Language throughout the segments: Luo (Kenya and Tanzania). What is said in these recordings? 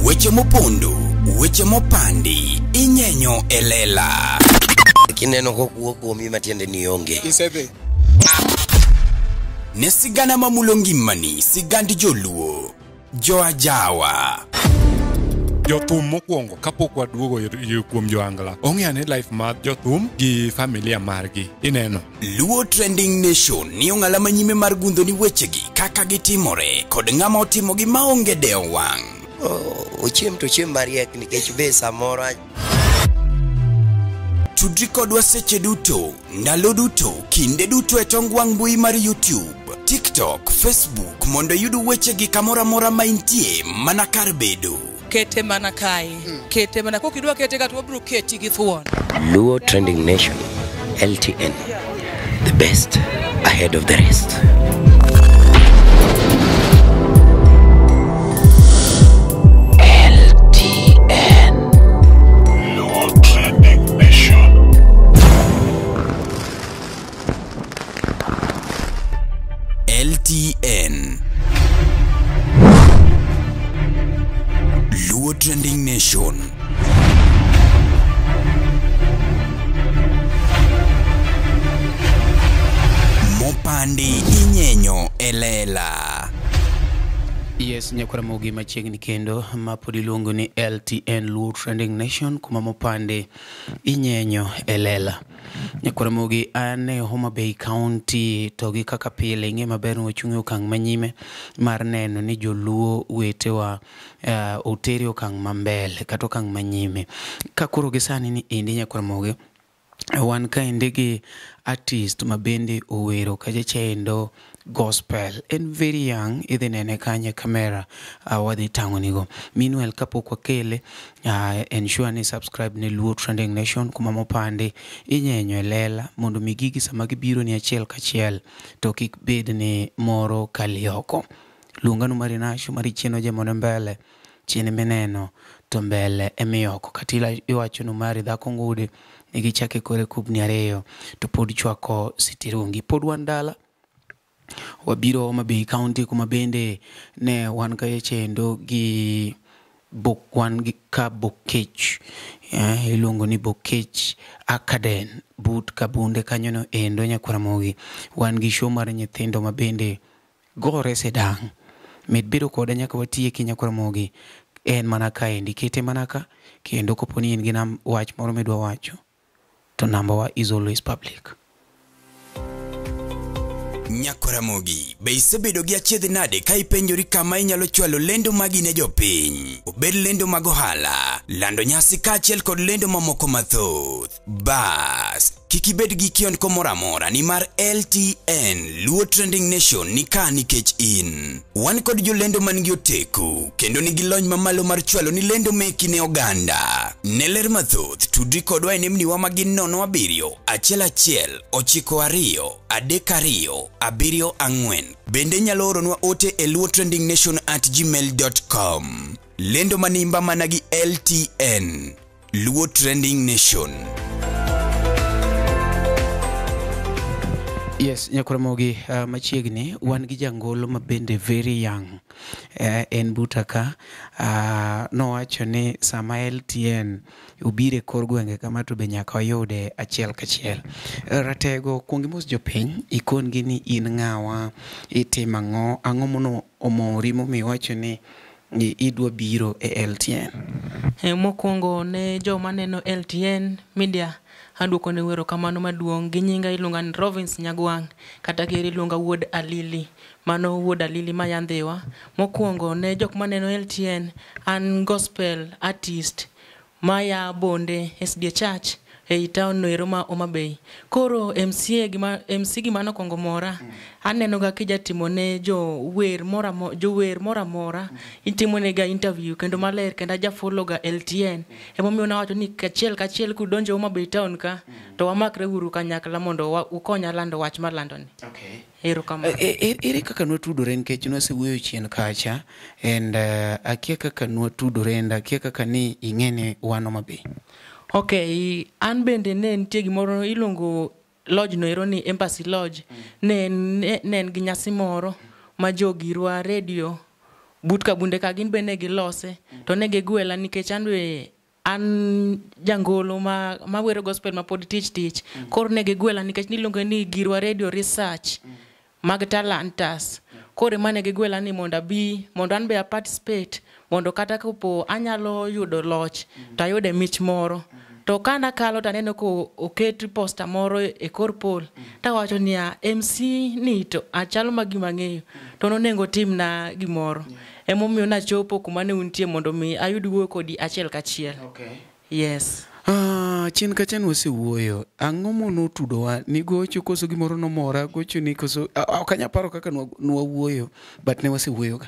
Weche mopondo, weche mopandi, inyenyo e lela. Kineno kokuo kuomi matiende ni onge. Isedhi. Ne sigana mamulo ngimani, sigand joluo, joajawa. Jothum mokwongo kapok waduogo kuom joangla ong'e ane life mar jothum gi familia margi ineno. Luo Trending Nation ni ong'ala manyime mar gundho ni wechegi kaka gitimore kod ng'ama otimogi maonge dewo wang'. Ochiem to ochiem mariek nikech be samoro. Tudri kodwa seche duto, ndalo duto, kinde duto e tong wang' mbui mar YouTube, TikTok, Facebook mondo iyud wechegi kamoro amora ma intie mana kar bedo. Kete mana kae, kete mana kokidwa kete ka to wabiro keti gi thuon. Luo Trending Nation, LTN, the best ahead of the rest. LTN. Luo Trending Nation. LTN. Luo Trending Nation. Mopandi inyenyo elela. Yes, nyakwaramogi machiegni kendo ma pod iluongo ni LTN Luo Trending Nation kuma mopande inyenyo e lela. Nyakwaramogi an e Homa Bay County to gi kaka pile ing'e maber ni wachung' e okang' manyime mar neno ni joluo wetewa oter e okang' ma mbele kata okang' manyime. Ka koro gi sani ni endi nyakwaramogi wan kaendi gi artist ma bende owero kacha chendo gospel. En very young, idhi nene kanyo e kamera wadhi tang'onigo. Meanwhile kapok wakele, ensure ni subscribe ne Luo Trending Nation kuma mopandi inyenyo e lela mondo mi gigi sama gibiro ni achiel kachiel to kik bed ni moro kali oko. Luonganu mari nasho mari chien ojemone mbele, chien mineno to mbele emioko. Kata iwacho nu mari dhako ngude nigi chake kore kubni ariyo to pod chwako sitirungi. Pod wan dala wabiro Homa Bay County kuma bende ne wan kae chendo gi wan gi ka Bokech, iluongo ni Bokech Academy but Kabunde kanyono endo nyakwaramogi. Wan gi show mar nyithindo ma bende gore sidang'. Mit bedo koda nyaka watieki nyakwaramogi. En mana kaendi, kete mana ka kendo kopo ni in gi wach moro midwa wacho to number wa is always public. Nyakwaramogi, be isebedo gi achiedh nade ka ipenjori kama inyalo chwalo lendo magi ne jopiny? Obed lendo mag ohala, lando nyasi kaachiel kod lendo mamoko mathoth. Bas, kik ibed gi kiondko moro amora nimar LTN Luo Trending Nation ni ka nikech in. Wan kod jolendo man gi oteku kendo nigi lony mamalo mar chwalo ni lendo meki ne oganda. Ne ler mathoth, tudri kodwa e nembniwa ma gin 07 11 92 32 74. Bende inyalo oronwa ote e luotrendingnation@gmail.com. Lendo manimba mana gi LTN Luo Trending Nation. Yes, nyakwaramogi machiegni wan gi jangolo ma bende very young. En buta ka nowacho ni sama LTN obiro e kor gwenge kama to be nyaka wayude achiel kachiel. Ratego, kuong imos jopiny, ikon gi ni in ng'awa, itimo ang'o, ang'o mono omori momiyo iwacho ni idwa biro e LTN? Mokwongo ne joma neno LTN Media aduoko ne erokamano maduong'. Gi nyinga iluonga ni Robins Nyagwang' kata ker iluonga wuod Alili. Mano wuod Alili ma Yandhiwa. Mokwongo ne jok maneno LTN, an gospel artist maya Bonde SDA Church ei town no ero ma Homa Bay. Koro MCA gima MC gima nokwongo mora, aneno ga kijatimo ne jower moro amora, itimo nega interview kendo maler kendo aja follow ga LTN. Emomiyo nawacho ni kachiel kachiel kudonjo Homa Bay town ka, to wamakre uru kanyakla mondo ukonya lando wach malando ni. Okay. Erokamano. Ere kaka nwatudore nikech nwasewuoyo chien kacha and akia kaka nwatudore and akia kaka ni ing'e ni wan Homa Bay. Okay, an bende ne nitie gimoro iluongo lodge no ero ni Embassy Lodge. Ne en gi nyasi moro ma jogirwa radio But Kabunde ka gin be ne gilose to ne gigwela nikech an be an jangolo ma wero gospel ma pod tich tich. Koro ne gigwela nikech niluonge ni Girwa Radio Research mag Talantas. Koro ema ne gigwela ni mondo abi mondo an be a participate mondo kata kopo anyalo yudo loch to ayude mich moro. To kana kalo to aneno ko oket poster moro e kor pol tawacho niya MC ni to achalo ma gima ang'eyo to nonego timna gimoro. Emomiyo nachopo kuma ne untie mondo mi ayud wuoyo kodi achiel kachiel. Yes. Chien ka chien wasewuoyo. Ang'o monotudowa? Ni gocho koso gimoro nomora gocho ni koso ok anyal paro kaka nwawuoyo but ne wasewuoyo ga.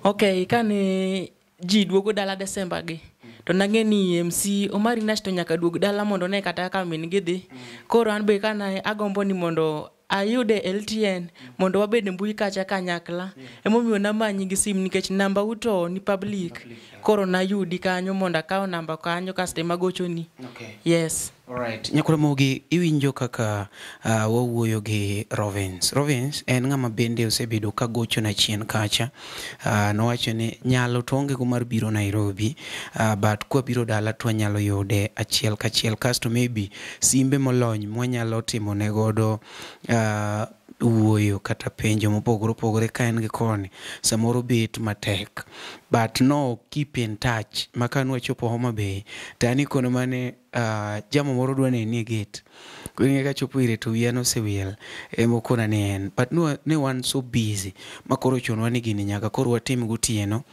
Okay, kane ji duogo dala Desemba gi to nang'e ni MC Omari Nash to nyaka duog dala mondo ne kata kaka min gi dhi. Koro an be kana agombo ni mondo ayude LTN mondo wabed e mbui kacha kanyakla. Emomiyo namanyi gi sim nikech namba u to ni public. Koro nayudi kanyo mondo akaw namba kanyo kasto ema agochoni. Yes. Alright. Nyakwar iwinjo kaka wawuoyo gi Rovins. Rovins en ng'ama bende osebedo ka gochona chien kacha. Nowacho ni nyalo to oonge go mar biro Nairobi, but kwabiro dala to wanyalo yude achiel kachiel. Kasto maybe simbe molony mwanyalo timone godo wuoyo kata penjo mopogore opogore ka en gi koni samoro bet matek, but no keep in touch ma ka nwachopo Homa Bay to an ikono mane jamo moro dwa neni e gate. Koro ing'e kachopo ire to wiya nosewil emokona ni en, but ne wan so busy ma koro ochunwa ni gini nyaka koro watim gotieno.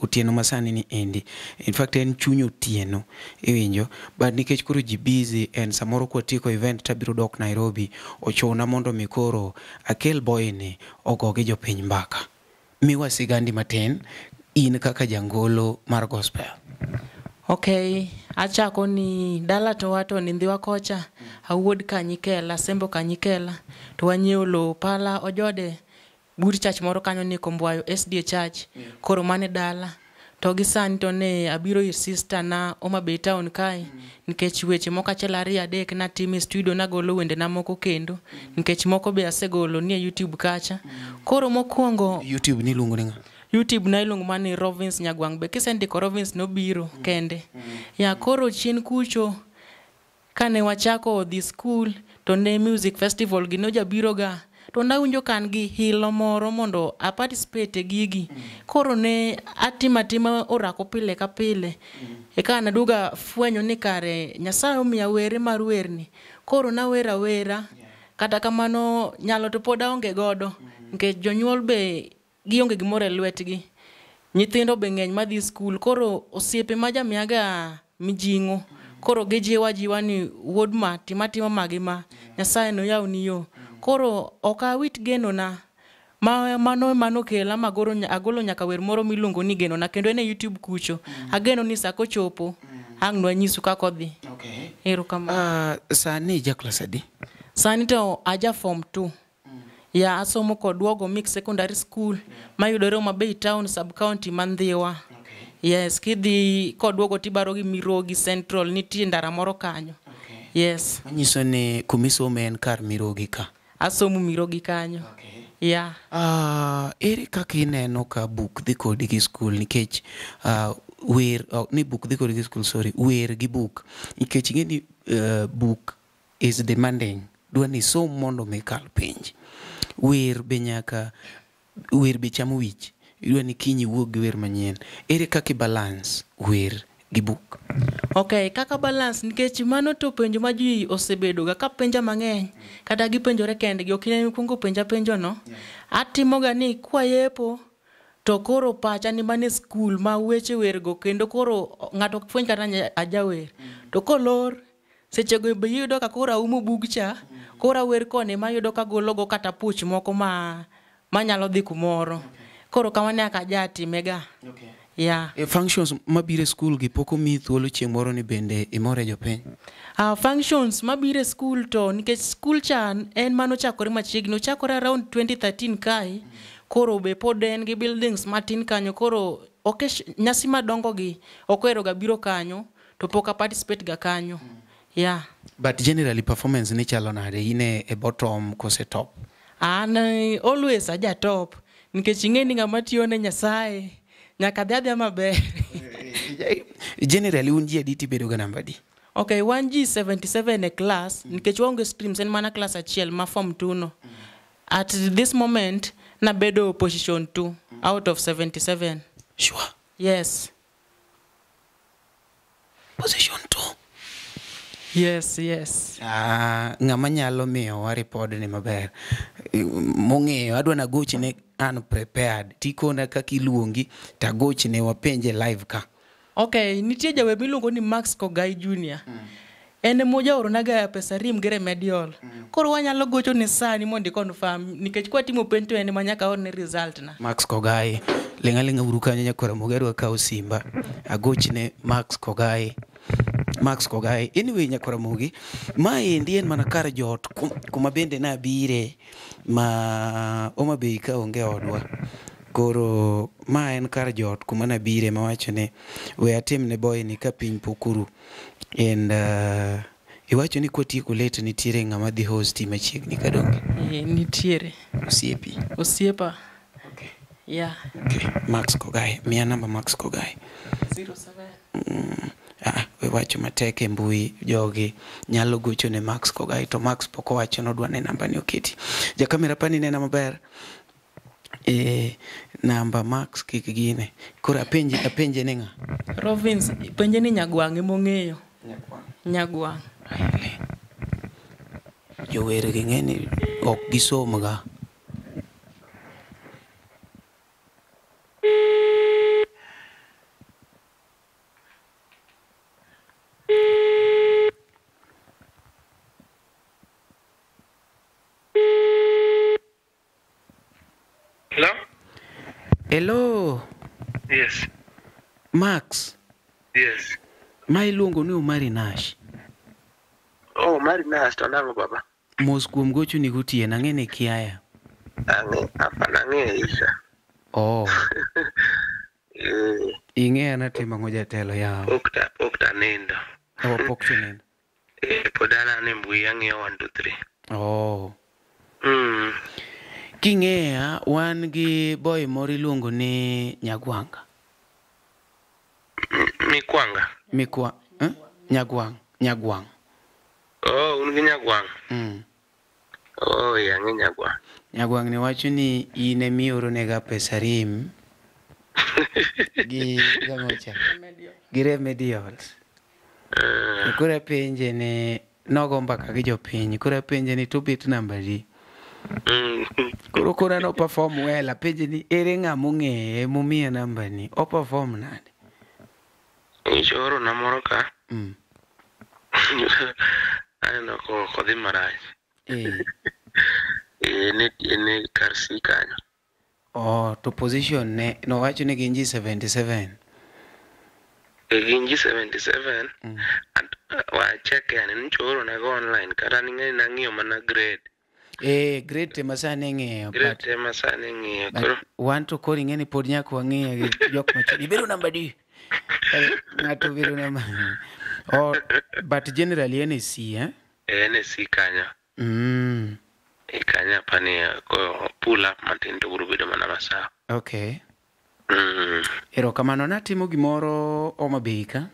Otieno masani ni endi in fact en chuny otieno iwinjo, but nikech koro ji busy en samoro kwatieko event tabiro dok Nairobi, ochuna mondo mi koro akel boy ni ogo gi jopiny mbaka. Miwa sigandi matin in kaka jangolo mar gospel. Okay, achako ni dala to wato ni Ndhiwa kocha, awuod Kanyikela, Sembo Kanyikela, to wanyiewo lowo pala ojode but church moro kanyo ni Kombwayo SDA Church. Koro mane dala. To gi sani to ne abiro ir sister na Homa Bay town kae nikech weche moko achiel ariyo adek natimo e studio nagolo wende na moko kendo nikech moko be asegolo nie YouTube kacha. Koro mokwongo YouTube ni iluongo ni ng'a? YouTube na iluongo mana ni Rovins Nyagwang' be kisendiko Rovins nobiro kende. Ya koro chien kucho kane wachako dhi school to ne music festival gi nojabiro ga to nawinjo ka an gi hilo moro mondo a participate e gigi. Koro ne atimo atima orako pile ka pile. Eka naduogo afwenyo ni kare Nyasaye omiya were mar werni. Koro nawero awera. Kata kamano nyalo to pod aonge godo nikech jonyuol be gionge gimoro e lwetgi. Nyithindo be ng'eny madhi skul. Koro osiepe ma jamiyaga mijing'o. Koro gijiwa ajiwa ni wuod ma tim atima ma gi ma. Nyasaye noyawni yo. Koro ok awit genona. Mano ema nokela ma agolo nyaka wer moro miluongo ni Genona kendo en e YouTube kucho. Ageno ni sa kochopo ang' nwanyisu kaka odhi. Erokamano. Sani ija klas adi? Sani to aja form 2. Ya asomo Kodwogo Mixed Secondary School mayudore Homa Bay Town sub county ma Ndhiwa. Yes, kidhi Kodwogo tibaro gi Mirogi Central nitie ndara moro kanyo. Yes. Manyiso ni kumisome en kar Mirogi ka. Asomo Mirogi kanyo. Yeah. Ere kaka ineno ka buk dhi kodi gi skul nikech wer ni buk dhi kodi gi skul, sorry, wer gi buk nikech ing'e ni buk is demanding, dwa ni isom mondo mi ikal penj. Wer be nyaka, wer be chamo wich, idwa ni kiny iwuog gi wer manyien. Ere kaka i balance wer gi buk? Okay, kaka balance nikech mano to penjo ma ji osebedo ga ka penja mang'eny kata gipenjore kendgi ok in ema penja penjo no. Atimo ga ni kwayepo to koro pacha ni mana e skul ma weche wer go kendo koro ng'ato ok fweny kata ni ajawer. To kolor sechego be iyudo ka koro aumo bug cha koro awer koni mayudo ka agolo go kata puch moko ma manyalo dhi kumoro. Koro kamano e kaka ajatime ga. Yeah. E functions mabiro e skul gi pok omiyi thuolo chieng' moro ni bende imore jopiny? Functions mabiro e skul to nikech skul cha en manochakore machiegni, ochakore around 2013 kae, koro be pod en gi buildings matin kanyo, koro ok nyasi madongo gi ok ohero ga biro kanyo, to pok a participate ga kanyo. Yeah. But generally performance ni chalo nade? In e bottom kose top? An always aja top. Nikech ing'e ni ng'ama tiyo ne Nyasaye nyaka dhi adhiya maber. Generally un ji adi tibedo ga namba adi? Okay, wan ji 77 e class nikech waonge streams en mana class achiel ma form 2 no. At this moment nabedo position 2 out of 77. Sure. Yes. Position 2. Yes, yes. Ah, ng'ama nyalo miyowa ripodni maber mong'eyo adwa nagochne unprepared tikona kaka iluongi tagochne wapenje live ka. Okay, nitie jawer miluongo ni Max Kogai Junior. En ema ojaoronaga pesa rim gi remedial. Koro wanyalo gocho ne sani mondo i-confirm nikech kwatimo penj to en ema nyaka aorne result na. Max Kogai, ling' aling'a uru kanyo nyakwar Ramogi adwa kawo simba agochne Max Kogai. Max Kogai. Anyway, nyakwar Ramogi, maendi en mana kar jot kuma bende nabire ma Homa Bay ka onge odwa. Koro ma en kar jot kuma nabire mawacho ni we atim ne boy ni ka piny pok oru. And iwacho ni kwatieko late nitiere ng'ama dhi hosti machiegni kadonge. Eh, nitiere. Osiepi. Osiepa. Okay. Yeah. Okay. Max Kogai, miya namba Max Kogai. 07. We wacho matek e mbui jogi nyalo gocho ne Max Kogai to Max pok owacho nodwa ne namba ni oketi. Jakamera pani nena maber. Namba Max kik gine. Koro apenje ni ng'a? Robbins, penje ni Nyagwang' emong'eyo. Nyagwang'. Jower gi ng'e ni ok gisom ga. Hello? Hello. Yes. Max. Yes. Ma iluongo ni Omari Nash. Oh, Omari Nash to nang'o baba? Mos kuom gocho ni gotieno, ang'e ni kiaya. Ang'e, hapana ang'e Isha. Oh. Eh, Ing'eya natimo ang'o jatelo yawa? pok ta nindo. Oh, pok to nindo. Eh, pod an an e mbui ang'iyo 1 2 3. Oh. Mm. King'eya, wan gi boy moro iluongo ni Nyagwanga. Mikwanga. Mikwa, eh? Nyagwang, Nyagwang. Oh, un gi Nyagwang. Mm. Oh, ya ang'e Nyagwang. Nyagwang ni wacho ni in emioro nega pesa rim gi gang'ocha gi remedials. To koro apenje ni nogo mbaka gi jopiny, koro apenje ni to bet namba adi? Koro kora no perform well, apenje ni ere ng'ama ong'eye momiya namba ni, o perform nade? Nyicho oro na moro ka. Mm. Aneno ko kodhi marach. Eh. Eh, ne kar C kanyo. Oh, to position ne nowacho ni gin ji 77. E gin ji 77. Mm. And wa check yani nyicho oro na go online kata ning'e nang'iyo mana grade. Eh, grade te masani ing'iyo. Grade te masani ing'iyo. But Koro wan to koro ing'e ni pod nyaka wang'iye gi jok machon. Ibedo namba di. Ng'ato bedo namba. Oh, but generally en e C, eh? En e C kanyo. Mm. E kanyo apani ko pull up matin to biro bedo mana masawa. Okay. Mm. Erokamano natimo gimoro Homa Bay ka.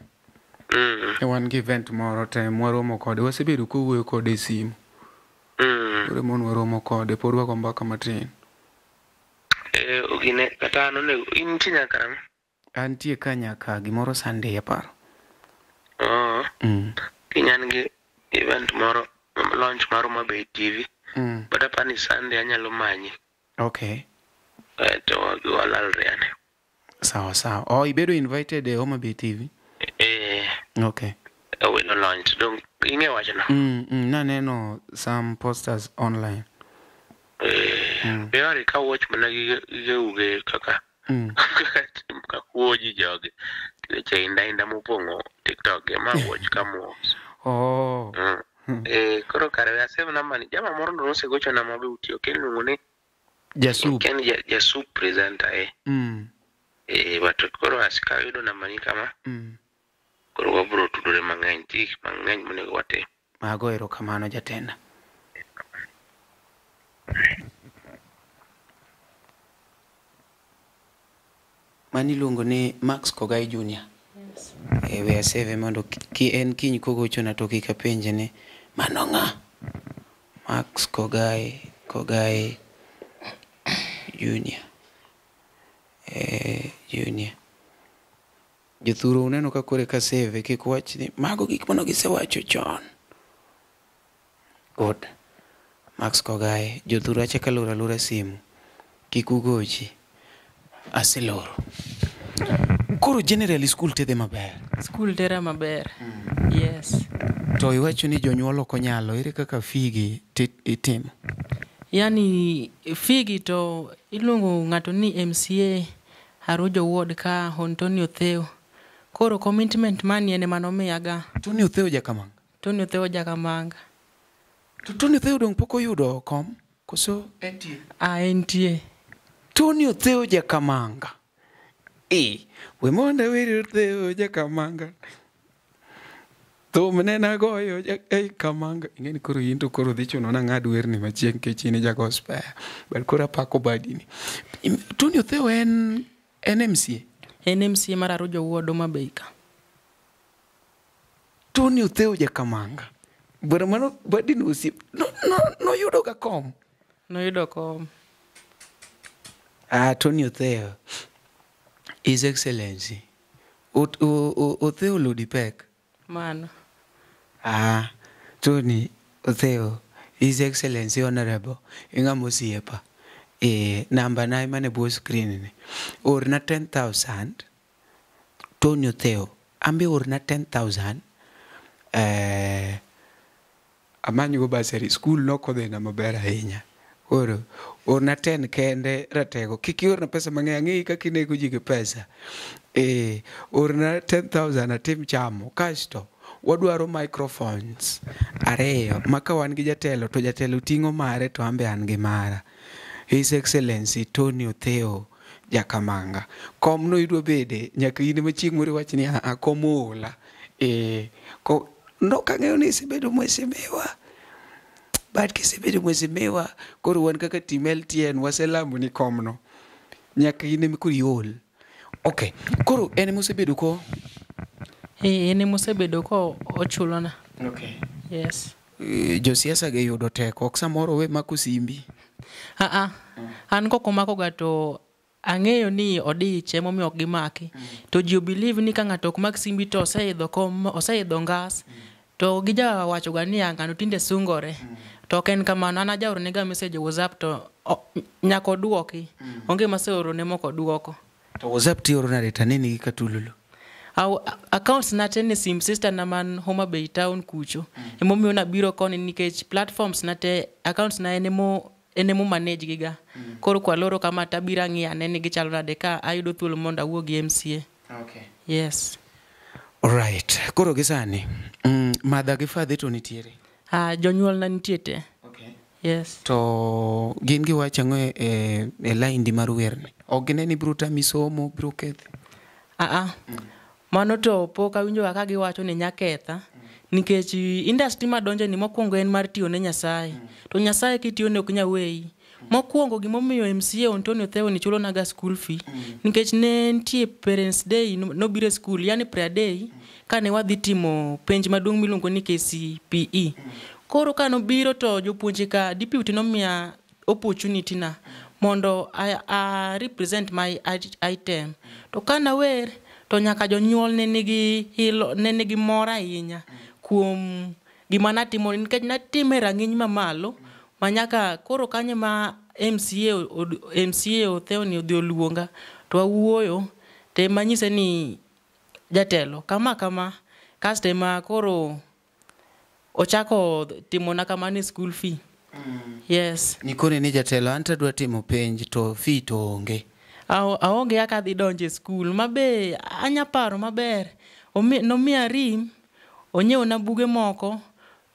Mm. Wan gi event moro te mwaromo kode. Wasebedo kowuoyo kode e simu. Mm. Koro mon waromo kode, pod wago mbaka matin. Eh, gine kata an onego in nitie nyaka karang'o? Antie ka nyaka gimoro Sunday aparo. Oh. Mm. Kiny an gi event moro launch mar Homa Bay TV. Mm. But apani Sunday anyalo manyi. Okay. Eh, to walalre ane. Sawa sawa. Oh, ibedo invited e Homa Bay TV? Eh, Okay. awino launch. Dong ing'e wachno? Mm, naneno some posters online. Eh, Mm. Be ka watch mana gige uge kaka Mm. kaka kuo ji jogi. Weche inda inda mopong'o TikTok ema watch ka mos. Oh. Mm. Eh, koro kare we asem namba ni jama moro ndo nosegochona ma be utiyo ken iluongo ni Jasup. Ken jasup presenter eh. Mm. Eh, but koro asika yudo namba ni kama Mm. koro wabro tudore mang'eny nitie gik mang'eny monego watim. Ago erokamano jatenda. Mani iluongo ni Max Kogai Junior. Yes. We aseve mondo ki en kiny kogochona to kik apenje ni mano ng'a? Max Kogai Junior. Junior. Jothuro uneno ka kore ka save kik wach ni mago gik mane gisewacho chon. Good. Max Kogai, jothuro achako aloro alora simu. Kik ugochi. Aseloro. Koro generally school tedhe maber. Skul tera maber. Yes. To iwacho ni jonyuol ok onyalo, ere kaka fee gi itimo? Yani fee gi to iluongo ng'ato ni MCA Arujo Ward ka Tony Otheo. Koro commitment mani en ema nomiyaga. Tony Otheo Jakamanga? Tony Otheo Jakamanga. To Tony Otheo dong' pok oyudo kom? Koso entie? Ah, entie. Tony Otheo Jakamanga. We mondo aweri Otheo Jakamanga. Thum ne nagoyo ei Kamanga. Ing'eni koro in to koro dhi chuno nang'ad werni machiegni nikech in ja gospel. But koro apako badini. Tony Otheo en MCA? En MCA mar Arujo Ward Homa Bay ka. Tony Otheo Jakamanga. Bwana mano badini osiep. Noyudo ga kom. Noyudo kom. Ah, Tony Otheo. His Excellency. Otheo Lodi Pek. Mano. Ah, Tony Otheo, His Excellency Honorable, ing'ama osiepa. Namba na mane bwo screen ni. Orna 10,000. Tony Otheo, ambe orna 10,000. Amanygo bursary, school nokodhina maber ahinya. Koro, orna 10 kende ratego. Kik iorna pesa mang'eny, ang'eyi kaka inego ji gi pesa. Orna 10,000 atim chamo. Kasto, wadwaro microphones 2 ma ka wan gi jatelo to jatelo ting'o mare to an be an gi mara. His Excellency Tony Otheo Jakamanga. Kom no idwa bede nyaka in ema chieng' moro iwach ni a kom oola. Nok ang'eyo ni isebedo mheshimiwa. But kisebedo mheshimiwa, koro wan kaka team LTN waselamo ni komno. Nyaka in ema koro iol. Okay, koro en ema osebedo ko? En ema osebedo ko ochulona. Okay. Yes. Josiasa gi yudo teko, ok samoro we mako simbi. An kok omako ga to ang'eyo ni odich emomiyo ok gimaki. To ji believe ni ka ng'ato ok mak simbi to oseidho kom, oseidho ngas. To gija wacho ga ni ng'ano tinde sungore. To ok en kamano, an ajaorone ga message e WhatsApp to nyaka oduoki. Onge maseorone mok oduoko. To WhatsApp tioro nade taneni gi katululu? Accounts na te ni sim sister na man Homa Bay town kucho. Emomiyo nabiro koni nikech platforms na te accounts na en emo manage giga. Koro kwaloro kama tabiro ang'iyo ane ni gichalo nade ka ayudo thuolo mondo awuo gi MCA. Okay. Yes. Alright. Koro gi sani, mother gi father to nitiere? Jonyuol na nitie te. Okay. Yes. To gin giwacho ang'o e line di mar werni? Ok gine ni biro tami somo, biro kethi? Mano to pok awinjo ka giwacho ni nyaketha. Nikech industry madonje ni mokwongo en mar tiyo ne Nyasaye. To Nyasaye kitiyo ne ok nyal weyi. Mokwongo gimomiyo MCA Antonio Otheo ni chulo naga school fee. Nikech ne nitie parents day nobiro e school, yani prayer day, kane wadhi timo penj maduong' miluongo ni KCPE. Koro kanobiro to jopuonje ka deputy nomiya opportunity na mondo I represent my item. To kanawer to nyaka jonyuol ne nigi ilo, ne nigi mor ahinya kuom gima natimo nikech natime rang'iny mamalo ma nyaka koro kanyo ma MCA Otheo ni odhi oluonga to awuoyo te manyise ni jatelo kama kama kasto ema koro ochako timona kamano e school fee. Yes. Nikone ni jatelo an tadwa timo penj to fee to onge. Aonge kaka adhi donjo e skul mabe anya paro maber. Nomiya rim, onyiewna buge moko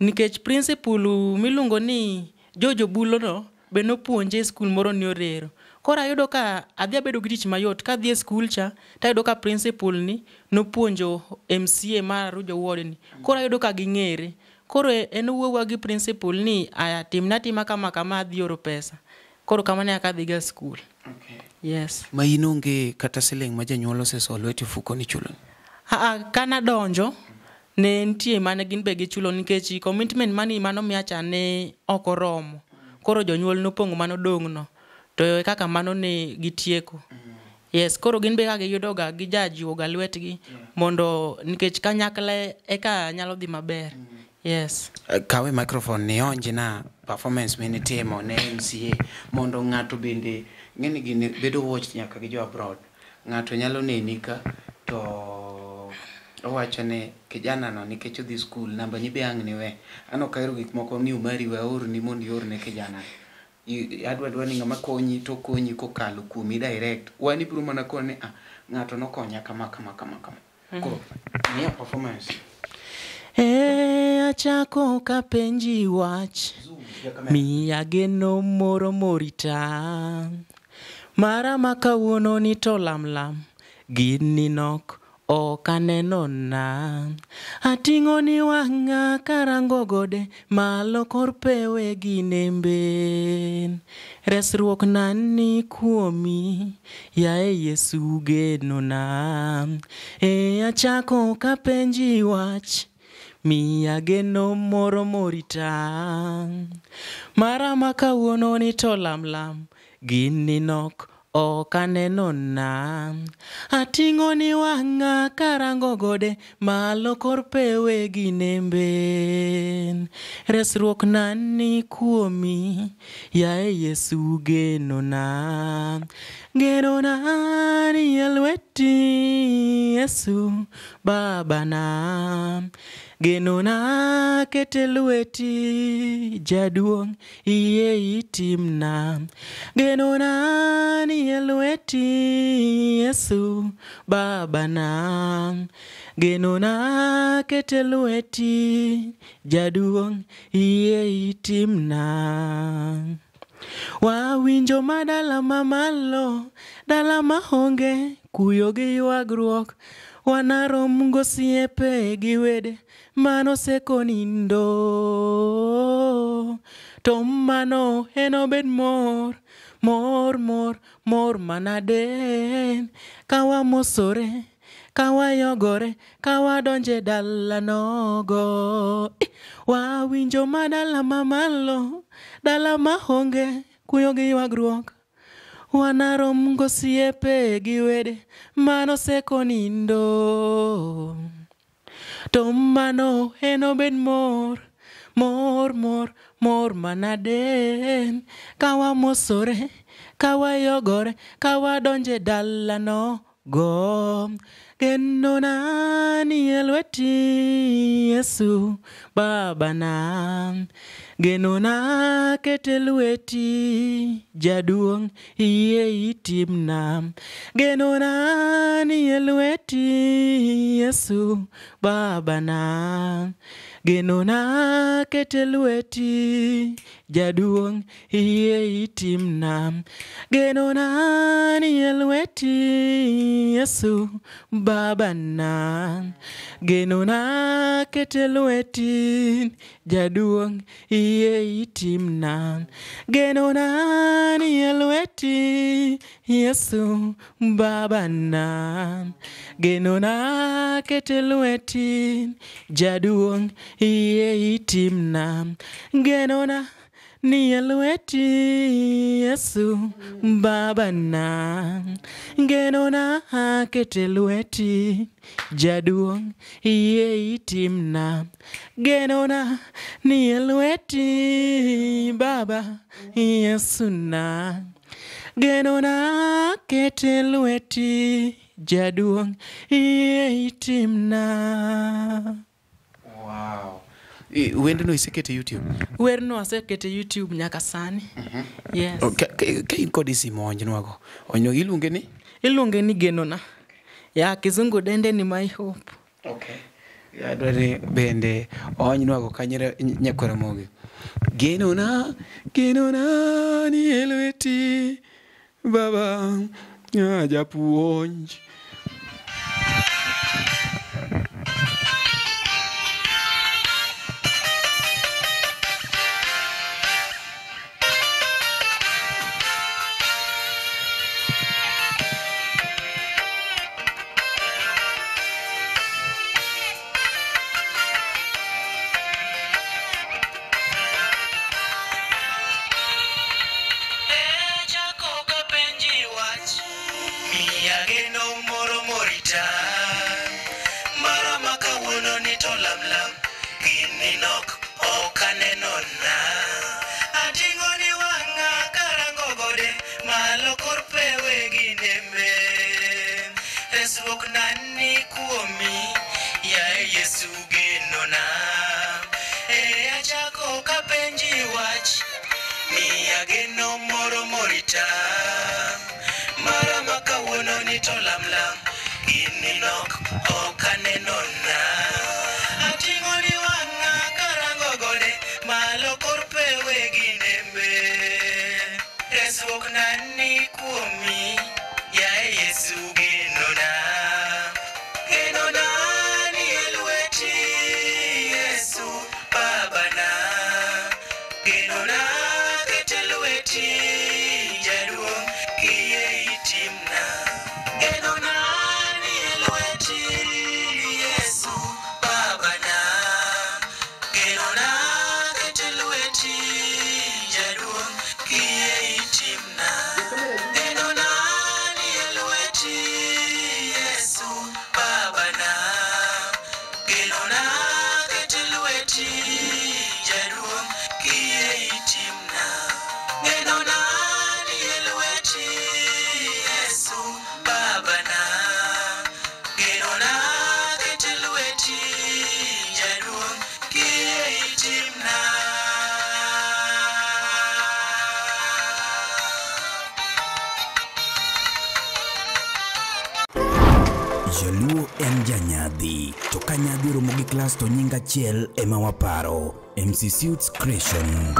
nikech principal miluongo ni Jojo Bulo no be nopuonje e skul moro ni Orero. Koro ayudo ka adhi abedo gi tich mayot kadhi e skul cha tayudo ka principal ni nopuonjo MCA mar Arujo Ward ni. Koro ayudo ka ging'ere. Koro en owuowa gi principal ni aya timna tima kama kama adhi oro pesa. Koro kamano e kaka adhiga skul. Okay. Yes. Ma in onge kata siling ma janyuol oseso lweti ofuko ni chulo. Aa, kana donjo ne nitie mane gin be gichulo nikech commitment mani manomiya cha ne ok oromo. Koro jonyuol nopong'o manodong' no. To e kaka mano ne gitieko. Yes, koro gin be ka giyudo ga gijajiwo ga lwetgi mondo nikech kanyakla eka nyalo dhi maber. Yes. Kawe microphone ni onji na performance minitimo ne MCA mondo ng'ato bende ng'eni gini bedo watch nyaka gi jo abroad. Ng'ato nyalo neni ka to owacho ni kijana no nikech odhi skul namba ni be ang' ni we. An ok ahero gik moko ni umari we aorni mondo iorne kijana. Adwa dwa ni ng'ama konyi to konyi kokalo kuomi direct. Wan ibiro mana kone ni ah ng'ato nokonya kama kama kama kama. Koro miya performance. E achako kapenji wach miya geno moro morita mara ma kawuono ni to lamlam gini nok ok aneno na ating'o ni wang'a karango gode malo kor pewe gi nembe resruok na ni kuomi yaye Yesu genona e achako kapenji wach miya geno moro morita mara ma kawuono ni to lamlam gini nok ok aneno na ating'o ni wang'a karango gode malo kor pewe gi nembe resruok na ni kuomi yaye Yesu genona genona ni e lweti Yesu babana genona kete lweti jaduong' iye itimna genona ni e lweti Yesu babana genona kete lweti jaduong' iye itimna wawinjo madala mamalo dala maonge kuyo gi ywagruok wanarom gosiepe gi wede manosekonindo to mano enobed mor mor mor mor manade kawamosore kawayogore kawadonje dalanogo. Wawinjo madala mamalo dala maonge kuyo gi ywagruok wanarom gosiepe gi wede manosekonindo to mano enobed mor mor mor mor manade kawamosore kawayogore kawadonje dalano go genona ni e lweti Yesu babana genona kete lweti jaduong' iye itimna genona ni e lweti Yesu babana genona kete lweti jaduong' iye itimna genona ni e lweti Yesu babana genona kete lweti jaduong' iye itimna genona ni e lweti Yesu babana genona kete lweti jaduong' iye itimna genona ni e lweti Yesu babana genona kete lweti jaduong' iye itimna genona ni e lweti baba Yesu na genona kete lweti jaduong' iye itimna. Wow. Wendno isekete YouTube? Werno asekete YouTube nyaka sani. Yes. Oh, ka in kod simu onjnwago. Onjnwago iluonge ni? Iluonge ni Genona. Ya kizungu dende ni my hope. Okay. Adware bende onjnwago kanyo nyakwar Ramogi. Genona, genona ni e lweti baba japuonj. morita. Mara makawuono ni to lamlam, gini nok ok aneno na. Ating'o ni wang'a karango gode, malo kor pewe gi nembe. Resruok na ni kuomi, yaye Yesu genona. E achako kapenji wach, miya geno moro morita. Mara makawuono ni to lamlam, gini nok ok aneno na. Ating'o ni wang'a karango gode, malo kor pewe gi nembe. Resruok na ni kuomi, yaye Yesu genona. Genona ni e lweti Yesu babana. Genona kete lweti jaduong' kiyie itimna. Genona ni e lweti Yesu babana. Genona kete lweti jaduong' kiyie itimna. Genona ni e lweti Yesu babana. Genona kete lweti jaduong' kiyie itimna. Genona ni e lweti Yesu babana. Genona kete lweti jaduong' kiyie itimna. Jaluo en janyadhi, to ka nyadhi oromo gi klas to nying achiel ema waparo, MC Suits Creation.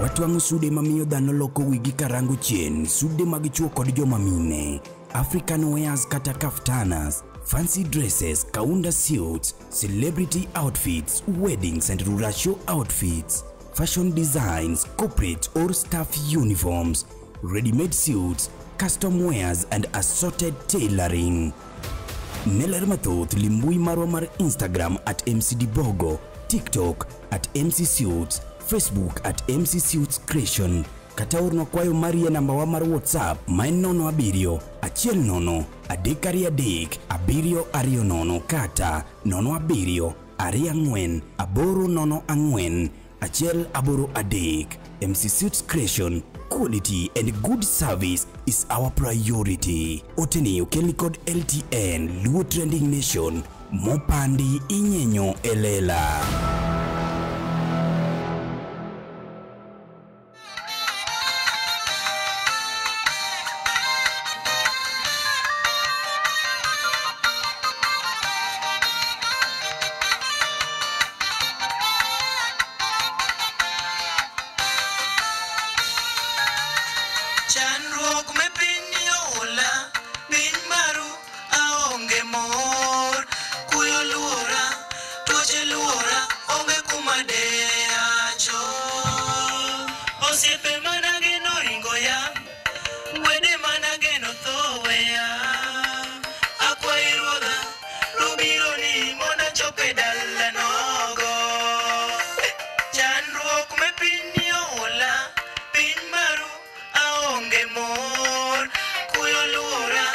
Watwang'o sude mamiyo dhano loko wigi karango chien, sude mag chuo kod joma mine, African wears kata kaftanas, fancy dresses, kaunda suits, celebrity outfits, weddings and ruracio outfits, fashion designs, corporate or staff uniforms, ready-made suits, custom wears and assorted tailoring. Ne ler mathoth limbui marwa mar Instagram at MCDbogo, TikTok at MC Suits, Facebook at MC Suits Creation, kata ornwa kwayo mari e namba wa mar WhatsApp ma en 07 10 323 720 kata 07 24 804 183. MC Suits Creation, quality and good service is our priority. Oteni okelni kod LTN Luo Trending Nation, mopandi inyenyo elela. Chandruok me piny ola, piny maru aonge mor. Kuyo luora, tuoche luora, onge kuma de acho. Osiepe manageno ringo ya, wede manageno tho weya. Akwayi ruodha, rubiro ni mondo achop e dala nogo. Chandruok me piny ola, piny maru aonge mor. Kuyo luora,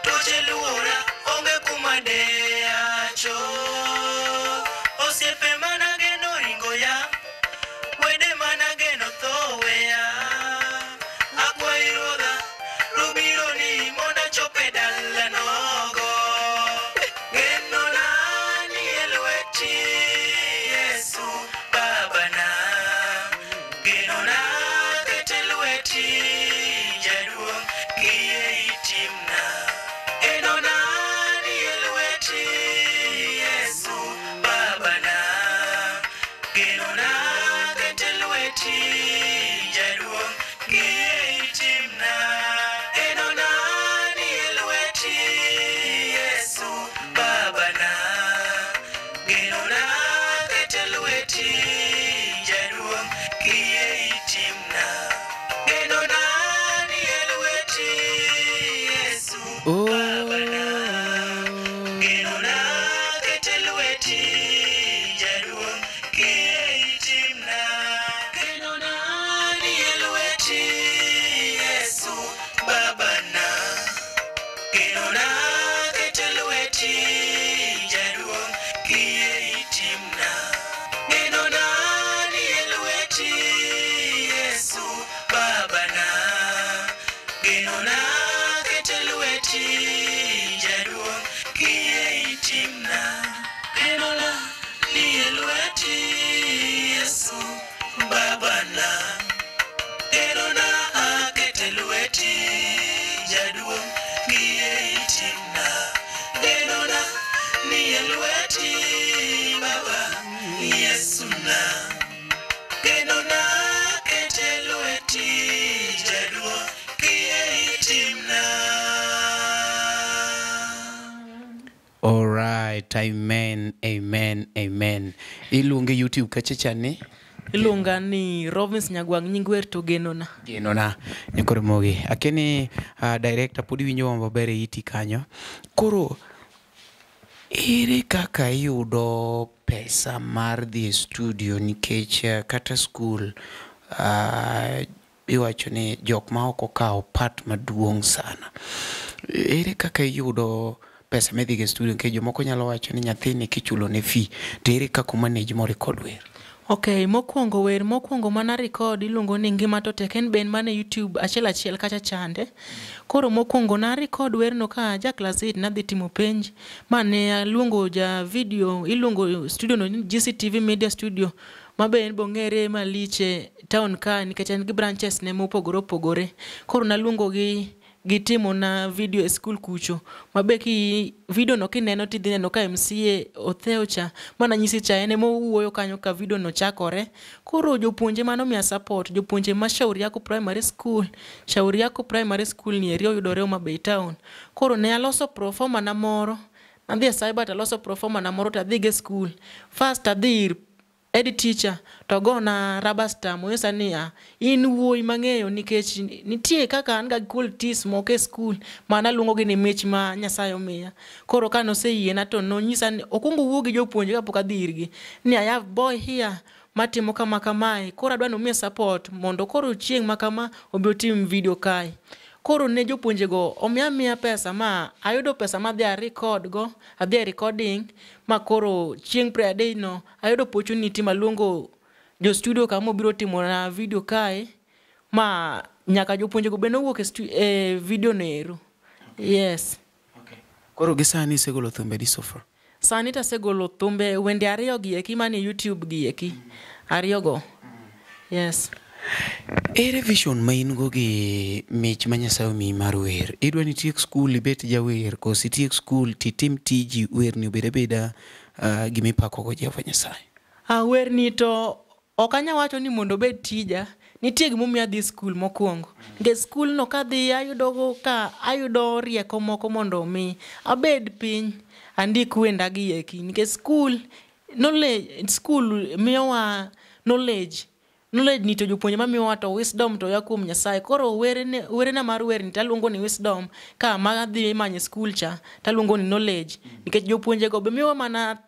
tuoche luora, onge kuma de acho. Osiepe manageno ringo ya, wede manageno tho weya. Akwayi ruodha, rubiro ni mondo achop e dala nogo. Genona ni e lweti Yesu babana. Genona kete lweti jaduong' Alright, amen, amen, amen. Iluonge YouTube kacha cha ni? Iluonga ni Robins Nyagwang' nying wer to genona. Genona nyakor Mogi. Akeni director pod iwinjo maber e iti kanyo. Koro ere kaka iyudo pesa mar dhi e studio nikech kata skul iwacho ni jok ma ok okawo part maduong' sana. Ere kaka iyudo pesa midhi e studio nikech jomoko nyalo wacho ni nyathini kichulo ne fee to ere kaka omanage mo record wer? Ok, mokwongo wer mokwongo mana record iluongo ni Ngima to Tek, en be en mana e YouTube achiel achiel kacha chande. Koro mokwongo na record werno ka aja class 8 nadhi timo penj ma ne aluongo ja video iluongo studio no ni GCTV Media Studio ma be en bong'ere malich e town ka nikech en gi branches ne mopogore opogore. Koro naluongo gi gitimona video e skul kucho mabe ki video no kineno tidhi neno ka MCA Otheo cha mananyisi cha en ema owuoyo kanyo ka video no chakore. Koro jopuonje manomiya support, jopuonje ma Shauri Yako Primary School, Shauri Yako Primary School ni eri oyudore Homa Bay town. Koro ne aloso proforma na moro, nadhi e cyber taloso proforma na moro tadhigo e skul. First adhi ir head teacher to gona rubber stamp onyisa niya, in wuoyi mang'eyo nikech nitie kaka an ga gi qualities moko e skul manaluongo gi ni mich ma Nyasaye omiya. Koro kanoseyiena to nonyisa ni okwongo owuo gi jopuonje kapok adhi irgi ni I have boy here matimo kama kamae koro adwa ni umiye support mondo koro chieng' ma kama obi otim video kae. Koro ne jopuonjego omiya amiya pesa ma ayudo pesa madhi a record go, adhi e recording ma koro chieng' prayer day no ayudo opportunity maluongo jo studio kama obiro timona video kae ma nyaka jopuonjego be nowuok e video no ero. Yes. Koro gi sani isegolo thumbe adi so far? Sani tasegolo thumbe wende ariyo gi eki manie YouTube gi eki. Ariyo go. Yes. Ere vision ma in go gi mich ma Nyasaye omiyi mar wer? Idwa ni itiek skul ibet jawer koso itiek skul titim tiji werni obed abeda gimipako go Jehova Nyasaye? Ah, werni to ok anya wacho ni mondo obed tija. Nitie gimomiyo adhi skul mokwongo. Nikech skul no kadhi ayudo go ka ayudo rieko moko mondo mi abed piny andik wenda gi eki. Nikech skul knowledge, skul miyowa knowledge. Knowledge ni to jopuonje mamiyowa to wisdom to ya kuom Nyasaye. Koro werene, werena mar werni taluongo ni wisdom ka madhi manyo e skul cha taluongo ni knowledge. Nikech jopuonje go be miyowa mana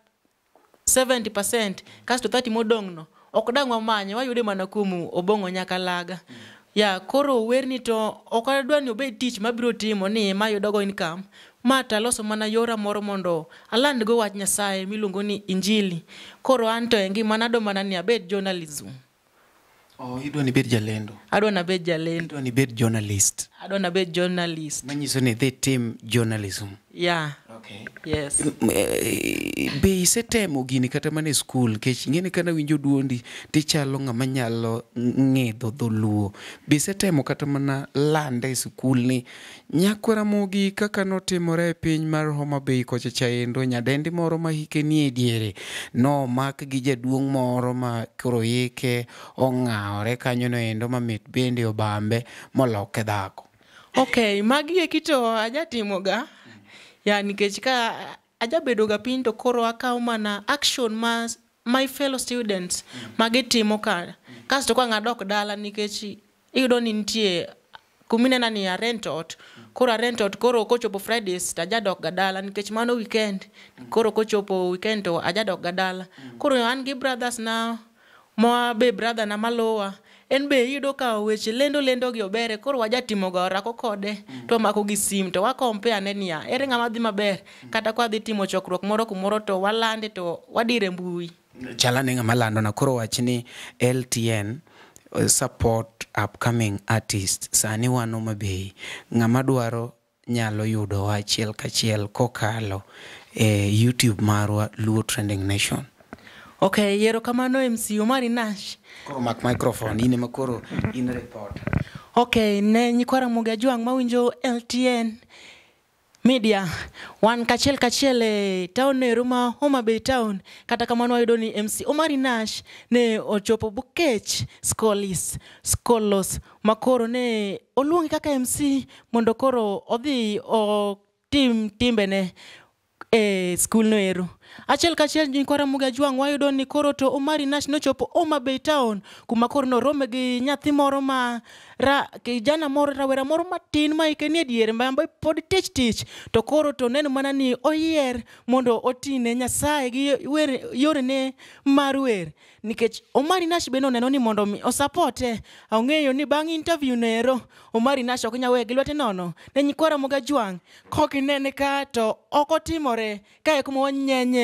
70% kasto 30 modong' no ok dang' wamanye wayude mana kuom Obong'o Nyakalaga. Ya koro werni to ok adwa ni obed tich mabiro timo ni mayudo go income. Ma taloso mana yora moro mondo aland go wach Nyasaye miluongo ni Injili. Koro an to e ngimana adwa mana ni abed journalism. Oh, idwa ni ibed jalendo. Adwa ni abed jalendo. Idwa ni ibed journalist. Adwa ni abed journalist. Manyiso ni idhi tim journalism. Yeah. Okay. Yes. Be isetemo gini kata mana e skul nikech ing'eni kana winjo duondi tichalo ng'ama nyalo ng'idho dholuo. Be isetemo kata mana lande e skul ni nyakwa Ramogi kaka notimore e piny mar Homa Bay kocha cha endo nyadendi moro ma hike nie diere nomak gi jaduong' moro ma koro hike ong'awore kanyo no endo ma mit bende obambe moloke dhako. Ok, magi eki to ajatimoga. Ya nikech ka ajabedo ga piny to koro akawo mana action ma my fellow students magitimo ka. Kasto ka ang' adok dala nikech iyudo ni nitie kuminena ni a rent ot. Koro a rent ot koro kochopo Fridays to ajadok ga dala nikech mano weekend. Koro kochopo weekend to ajadok ga dala. Koro an gi brothers na ma be brother na maluwa en be iyudo ka weche lendo lendo gi obere koro wajatimo ga orako kode to wamako gi sim to wa compare ane niya ere ng'ama dhi maber kata ka wadhi timo chokruok moro kumoro to walande to wadire mbui. Chalane ng'ama landona koro wach ni LTN support upcoming artist sani wan Homa Bay ng'ama dwaro nyalo yudowa achiel kachiel kokalo e YouTube marwa Luo Trending Nation. Ok, erokamano MC Omari Nash. Koro mak microphone in ema koro in reporter. Ok, ne nyikwa Ramogi Ajwang' mawinjo LTN Media, wan kachiel kachiel e town ero ma Homa Bay town. Kata kamano wayudo ni MC Omari Nash ne ochopo Bukech Scholis, Skolos makoro ne oluongi kaka MC mondo koro odhi otim timbene. e skul no ero. Achiel kachiel nyikwa Ramogi Ajwang' wayudo ni koro to Omari Nash nochopo Homa Bay town kuma koro norome gi nyathi moro ma ra, kijana moro rawera moro matin ma hike nie diere ma pod tich tich to koro to neno mana ni oyier mondo otine Nyasaye gi wer, yorene mar wer nikech Omari Nash be noneno ni mondo mi osapote. Ong'eyo ni bang' interview no ero Omari Nash ok nyal weye gi lwete nono ne nyikwa Ramogi Ajwang' kok inene ka to ok otimore kae kuma wanyenye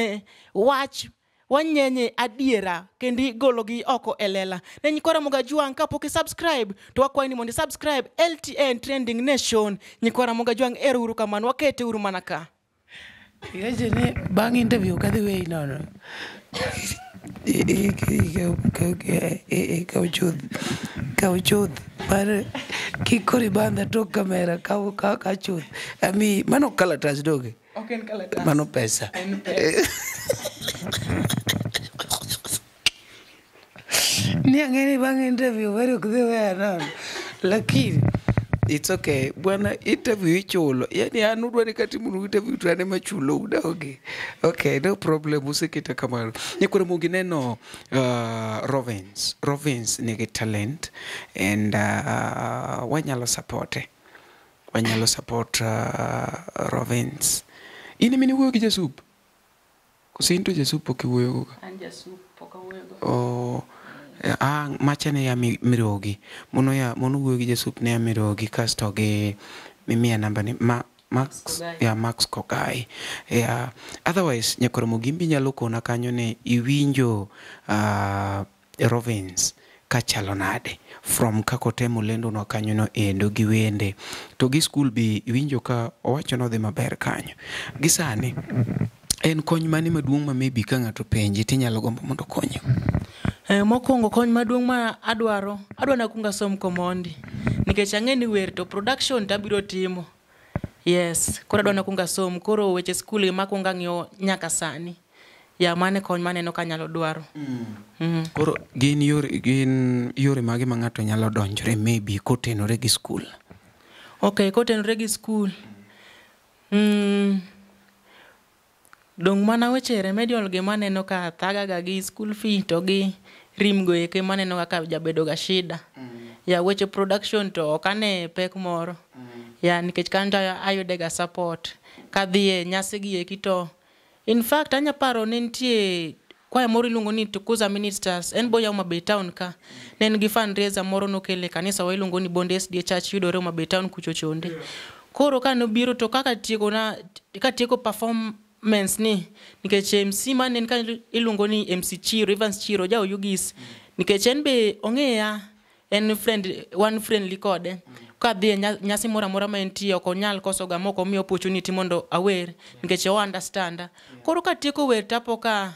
wach wanyenye adiera kendo igologi oko e lela. Ne nyikwa Ramogi Ajwang' kapok i subscribe to wakwayi ni mondo i subscribe LTN Trending Nation. Nyikwa Ramogi Ajwang' ero uru kamano wakete uru mana ka. Iwacho ni bang' interview kadhi weyi nono. Kaw chuth mar kik koro ibandha tok kamera kaw kaw chuth. Ami mano kalatas doge. Ok en kalatas. Mano pesa. En pesa. Ni ang'e ni bang' interview weri ok dhi weya nono. Lakini it's okay. Bwana interview ichulo. Yani an udwa ni katimonu interview to an ema chulou doge. Okay, no problem useketa kamano. Nyikwa Ramogi neno Rovins. Rovins nigi talent and wanyalo supporte. Wanyalo support Rovins. In ema iwuoyo gi Jasup? Koso in to Jasup pok iwuoyogo ga? An Jasup pok awuoyogo. Oh, macha ne ya Mirogi. Mono ya mono wuoyo gi Jasup ne ya Mirogi kasto gi mimiya namba ni Max Kogai. ya Max Kogai. Yeah. Otherwise nyakoro Mogimbi nyalo kona kanyo ni iwinjo Rovins kachalo nade from kako temo lendo no kanyo no endo gi wende to gi school bi iwinjo ka owacho nodhi maber kanyo gi sani en kony mane maduong' ma maybe ka ng'ato penji tinyalo gombo mondo okonyi? Mokwongo kony maduong' ma adwaro, adwa nakuong asom komondi nikech ang'e ni wer to production tabiro timo. Yes, koro adwa nakuong asom, koro weche skul ema akuong ang'iyo nyaka sani. Ya mano e kony maneno ka anyalo dwaro. Koro gin yore mage ma ng'ato nyalo donjore maybe kotenore gi skul? Okay, kotenore gi skul. Dong' mana weche remedial gi maneno ka thagaga gi school fee to gi rim go eke maneno kaka jabedo ga shida. Ya weche production to ok ane pek moro. Ya nikech kanyo to ayude ga support. Kadhi e nyasi gi eki to in fact anya paro ne nitie kwaya moro iluongo ni Tukuza Ministers en boya Homa Bay town ka. Ne en gi fundraiser moro nokele kanisa wa iluongo ni Bonde SDA Church yudore Homa Bay town kucho chonde. Koro ka nobiro to kaka tieko na katieko performance ni nikech MC mane en kanyo iluongo ni MC Chiro, Evans Chiro ja Oyugis nikech en be ong'eya en friend wan friendly kode. Kadhi e nyasi moro amora ma entie ok onyal koso ga mok omiyo opportunity mondo awer nikech o understand. Koro katieko wer tapo ka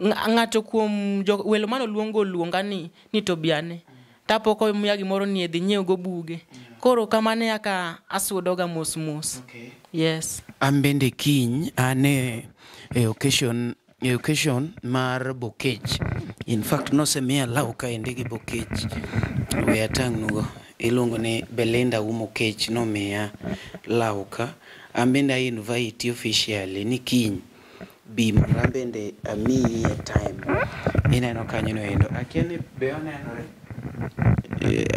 ng'ato kuom welo manoluongo oluonga ni to biane. Tapo komiya gimoro ni dhi nyiew go buge. Koro kamano e kaka asudoga mos mos. Okay. Yes. An bende kiny an e occasion mar Bokech. In fact nosemiya law kaendi gi Bokech. We atang'nugo. Iluongo ni Belinda Umo Kech nomiya law ka. An bende a invite officially ni kiny bi mondo an bende amiyi time. Ineno kanyo no endo. Akia ni be onenore?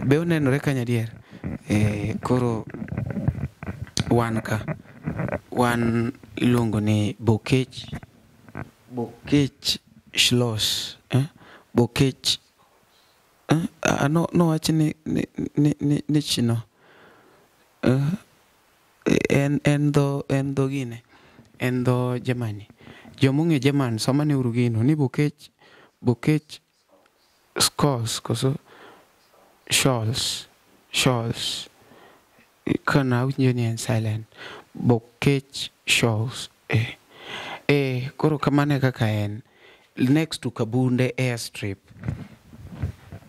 Be onenore kanyo adier? Koro wan ka. Wan iluongo ni Bokech. Bokech Schloss. Bokech. No wach ni chino. En dho gine. En dho Germany. Jomong'e German somane uru gino ni Bokech Scores koso Scholz kana awinjo ni en silent. Bokech Scholz. Koro kamano e kaka en. Next to Kabunde airstrip.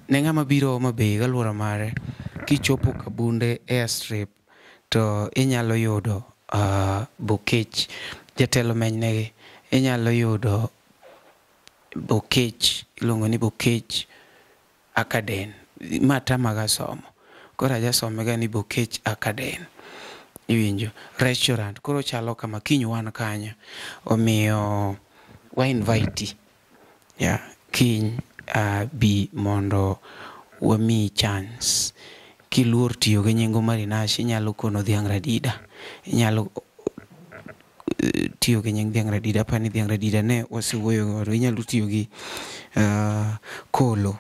Ne ng'ama biro Homa Bay gi alwora mare, kichopo Kabunde airstrip to inyalo yudo Bokech. Jatelo menynegi. Inyalo yudo Bokech, iluongo ni Bokech Academy. Ma tamaga somo. Koro ajasome ga ni Bokech Academy. Iwinjo? Restaurant koro chalo kama kiny wan kanyo. Omiyo wa invite. Yeah, kiny bi mondo wamiyi chance. Kiluor tiyo gi nying Omari Nash inyalo kono dhiang' Radida. Inyalo tiyo gi nying dhiang' Radida. Apani dhiang' Radida ne wasewuoyo godo. Inyalo tiyo gi Kolo.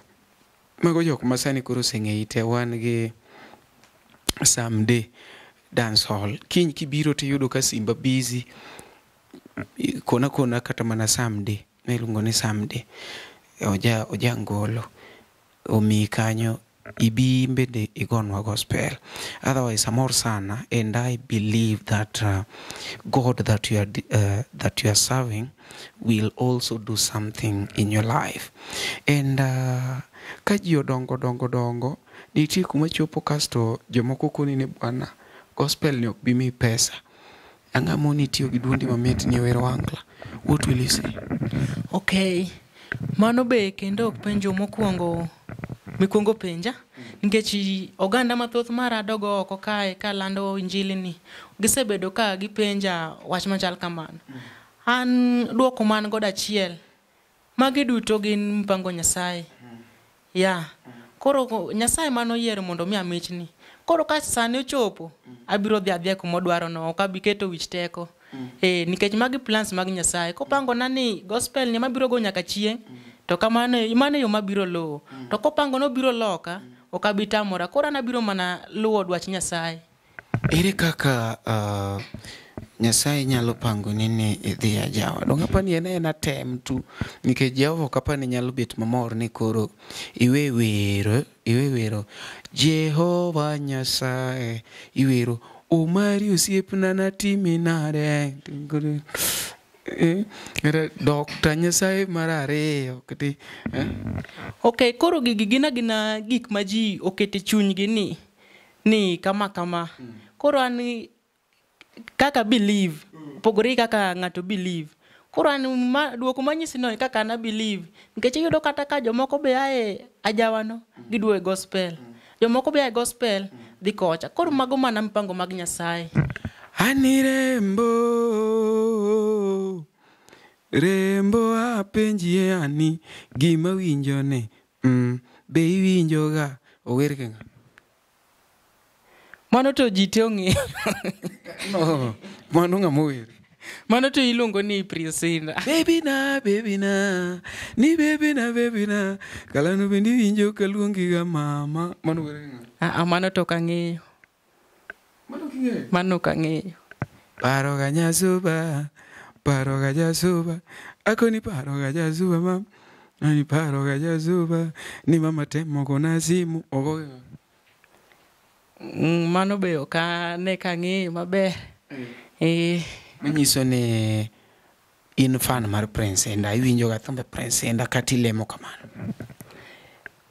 Mago jok ma sani koro oseng'eyi te. Wan gi Samde Dance Hall. Kiny kibiro tiyudo ka Simba busy. Kona kona kata mana Samde. Miluongo ni Samde. Oja ngolo. Omiyi kanyo ibi bende igonwa gospel. Otherwise amor sana and I believe that God that you are serving will also do something in your life. And ka ji odongo dongo dongo nitie kuma chopo kasto jomoko koni ni bwana gospel ni ok bi miyi pesa. Ang'o moni tiyo gi duondi mamit ni wero Ohangla? What will you say? Okay. Mano be kendo ok penjo mokwongo mikwongo penja nikech oganda mathoth maradogo oko kae kalando injili ni gisebedo ka gipenja wach machal kamano. An duoko man godo achiel, magi duto gin mpango Nyasaye. Ya, koro Nyasaye manoyiero mondo omiya michni. Koro ka sani ochopo, abiro dhi adhiya kuma odwarono, ok abi keto wich teko. Nikech magi plans mag Nyasaye. Kopangona ni gospel ni mabiro go nyaka chieng', to kamano mano e yo mabiro luwo. To kopango nobiro loka, ok abi tamora. Koro an abiro mana luwo dwach Nyasaye. Ere kaka Nyasaye nyalo pangoni ni idhi ajawa? Donge apani en aena tem tu, nikech Jehova ok apani nyalo bet mamor ni koro iwe wero Jehova Nyasaye, iwero Omari osiepna natimi nade, Dokta Nyasaye mar ariyo kati. Okay, koro gigi gin agina gik ma ji okete chunygi ni kama kama. Koro an kaka believe, opogore gi kaka ng'ato believe. Koro an duoko manyisi no e kaka an a believe. Nikech iyudo kata ka jomoko be ae ajawano, giduogo e gospel. Jomoko be ae gospel, dhi kocha. Koro mago mana mpango mag Nyasaye. Ani rembo, rembo apenjie ani gima winjo ni, be iwinjo ga? Ower gi ng'a? Mano to ji te ong'eyo. No, mano ng'ama ower? Mano to iluongo ni Priscilla. Baby na, baby na, ni baby na, baby na, kalano bende iwinjo kaluongi ga mama. Mano wer gi ng'a? Mano to ok ang'eyo. Mano ok ing'eyo? Mano ok ang'eyo. Paro ga nyasuba, paro ga jasuba, akoni paro ga jasuba mam, ani paro ga jasuba, ni mama temo gona simu, ogo gi ng'a? Mano be ok ane ka ang'eyo maber. Manyiso ni in fan mar Prince Indah, iwinjo ga thumbe Prince Indah kata ilemo kamano?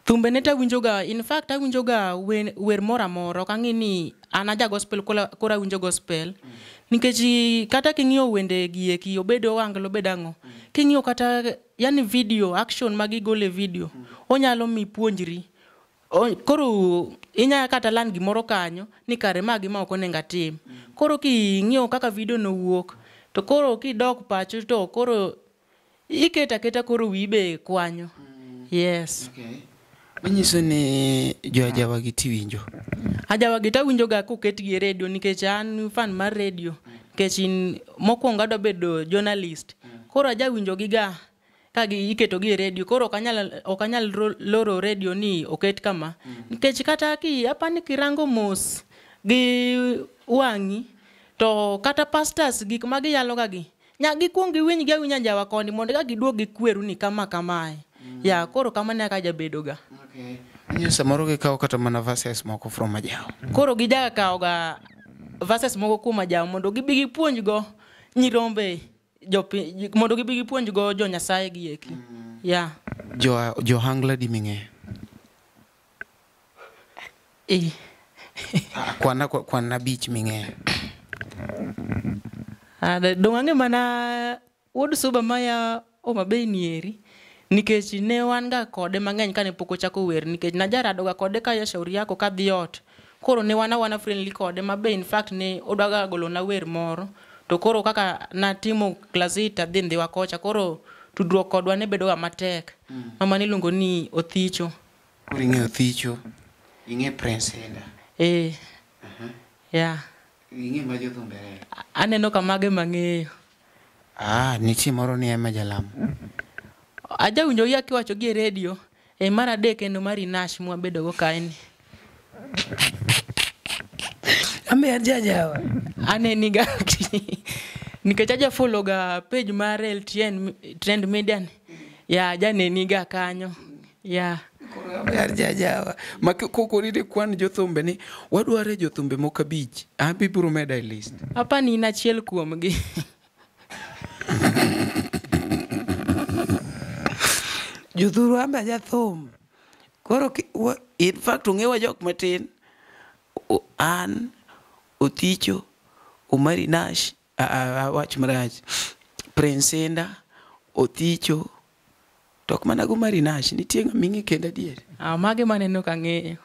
Thumbe ne tawinjo ga, in fact awinjo ga wer moro amora, ok ang'e ni an aja gospel koro awinjo gospel. Nikech kata king'iyo wende gi eki, obed ohangla obed ang'o, king'iyo kata yani video, action ma gigolo e video, onyalo mi puonjri. Koro inyalo kata lan gimoro kanyo ni kare ma gima ok onego atim. Koro king'iyo kaka video no wuok, to koro kidok pacho to koro iketo aketa koro wiyi be kwanyo. Yes. Okay. Manyiso ni jo ajawa gi tiwinjo? Ajawa gi tawinjo ga koketgi e radio nikech an fan mar radio. Nikech mokwongo adwa bedo journalist. Koro ajawinjo gi ga ka iketo gi e radio. Koro ok anyal loro radio ni oket kama. Nikech kata apani kirango mos gi wang'i, to kata pastors gik ma giyalo ga gi, nya gikuong giwinj gi awinja ajawa koni mondo ka giduog gikweru ni kama kamae. Ya, koro kamano e kaka ajabedo ga. Okay. Manyiso samoro gikawo kata mana verses moko from ajawa. Koro gijaga kawo ga verses moko kuom ajawa mondo gibi gipuonjgo nyirombe mondo gibi gipuonjgo jo Nyasaye gi eki. Ya. Jo Ohangla di ming'eyo? Kwana abich ming'eyo. Dong' ang'e mana wuod Suba maya Homa Bay ni eri. Nikech ne wan ga kode mang'eny kane pok ochako wer, nikech najarado ga kode ka ya shauri yako kadhi ot. Koro ne wan awana friendly kode ma be in fact ne odwaga golona wer moro. To koro kaka natimo class 8 adhi Ndhiwa kocha, koro tudruok kodwa ne bedoga matek. Mama niluongo ni Othicho. Koro ing'eyo Othicho, ing'e Prince Inda. Eh. Yeah. Ing'e ma jothumbe ariyo. Aneno ka mage mang'eyo. Ah, nitie moro ni Emma Jalamo. Ajawinjo gi kiwacho gi e redio. E mar adek en Omari Nash mwabedogo kae ni. Ambe an jajawa. Aneni ga nikech aja follow ga page mar LTN Trend Media ni. Ya ajaneni ga kanyo. Ya. Ambe an jajawa. Ma kokoride kwan jothumbe ni wadware jothumbe moko abich. An be ibiro meda e list. Apa ni in achiel kuomgi. Jothuru ambe ajathum. Koro in fact ong'ewa jok matin. An, Othicho, Omari Nash, wach marach. Prince Inda, Othicho, to ok mana go Omari Nash, nitie ng'ama ing'e kendo adier. Ah, mage maneno ka ang'eyo.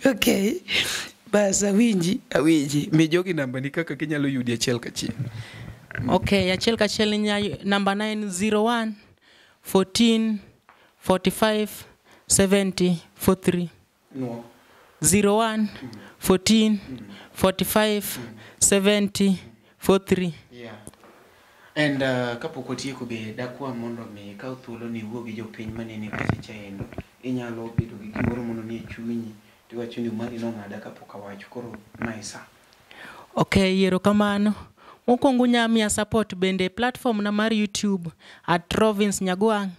Okay. Bas awinji. Awinji. Mi jogi namba ni kaka ginyalo yudi achiel kachiel. Okay, achiel kachiel inya namba na en 01 14 45 70 43. No. 01 14 45 70 43. Yeah. And kapok watieko be dakwa mondo mi ikaw thuolo ni iwuo gi jopiny maneni kacha chaendo. Inyalo bedo gi gimoro mondo ni e chunyi tiwacho ni Omari nong'ada kapok awacho, koro mae sa. Okay, erokamano. Mokwongo unya miya support bende e platform na mar YouTube at Rovins Nyagwang'.